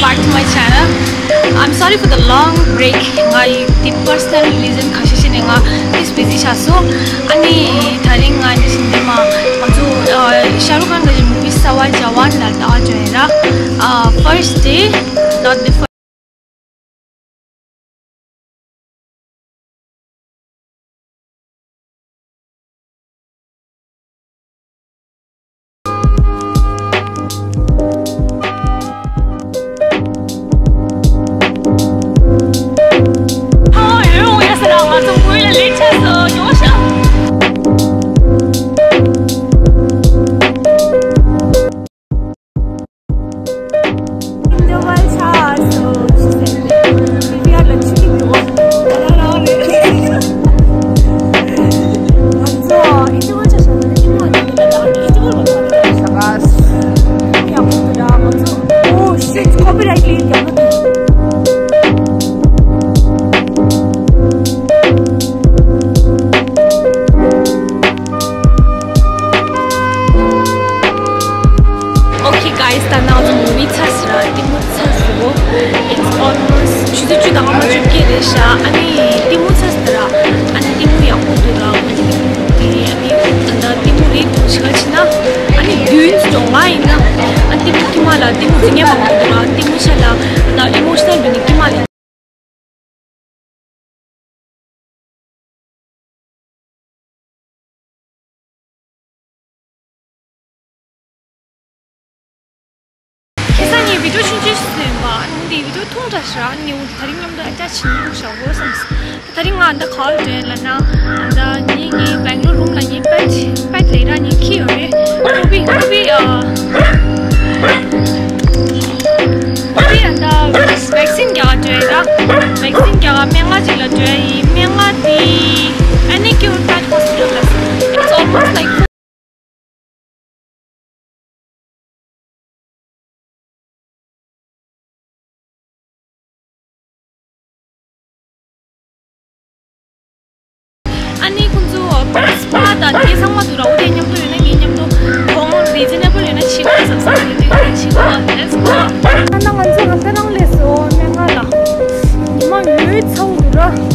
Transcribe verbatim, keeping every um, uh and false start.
Back to my channel. I'm sorry for the long break. ང་ཡི་དེ་personal reason ཁ་ཤས་ཤིག་ནས་ང་ཏིས་busy ཆགས་སོང་། ཨ་ནི་དེ་རིང་ང་འདི་བཞིན་འདི་མ་ང་ཚོ་ཨ་ཤ་རུག་ཁཱན་གྱི་movie གསར་བ་Jawan ལ་ལྟ་བ་འགྲོ་ཡིན་ར། ཨ་first day, not the first. Oh shit, copyright claim. Okay guys, ད་ནང་ཚོ་movie ཚར་སོང་ར། ལྟད་མོ་ཚར་སོང་། It's almost ཆུ་ཚོད་བཅུ་དང་ལྔ་མ་བཅོ་བརྒྱད་རེད་ཤག་ཨ་ནི་ལྟད་མོ་ཚར་སོང་ར། ཨ་ནི་ལྟད་མོ་ཡག་པོ་འདུག་ར། ཨ་ནི་ལྟད་མོ་རེད་འདུག་ཤག་ཕྱིན་ན། ཨ་ནི་བདུན་ཙམ་ང་ཡིན་ན། ཨ་ལྟད་མོ་ཐེངས་མ་ལ་ལྟད་མོ་འཛིན་མཁན་མང་པོ་འདུག་ར། ལྟད་མོ་ཆ་ལ་ད་emotional འདུག་ནི་ཐེངས་མ་ལ། ཁ་སང་ངས་video ཆུང་ཆུང་ཞིག་བཟོས་ཡིན་པ། ཨ་ནི་འདི་video ཐུང་དྲགས་ཤག་ཨ་ནི་ངས་དེ་རིང་མཉམ་དུ་attach བྱེད་མི་འདུག་ཤག་འོ་བསམ་སོང་། ད་རིང་ང་འདི་ག་པར་འགྲོ་ཡིན་ལབ་ན། ད་ངེད་ཀྱི་Bangalore room ལ་ངའི་pet pet ལས་ར་ངས་འཁྱེར་ཡོད་རེད། ཁོ་པི་ཁོ་པི་ཨ། ཁོ་པི་ཨ་ད་vaccine རྒྱག་འགྲོ་ཡིན་ར། vaccine རྒྱག་སྨན་ཁང་ཅིག་ལ་འགྲོ་ཡིན། སྨན་ཁང་དེ་Anikul Pet Hospital ལ། It's almost like ཨ་ནི་ཁོང་ཚོ་spa དང་དེ་ཚང་མ་འདུག་ར། འོ་དེ་མཉམ་དུ་ཡོད་ན་ངའི་མཉམ་དུ་གོང་reasonable ཡོད་ན་ཕྱི་པོ་བསམ་བསམ་ཡོད་དུས་ཕྱི་པོ་let's go. ཨ་ན་ང་ཚོ་ད་ལྟ་རང་སླེབས་སོང་སྨན་ཁང་ལ། ཉི་མ་ཡོད་ཚ་བོ་འདུག་ར།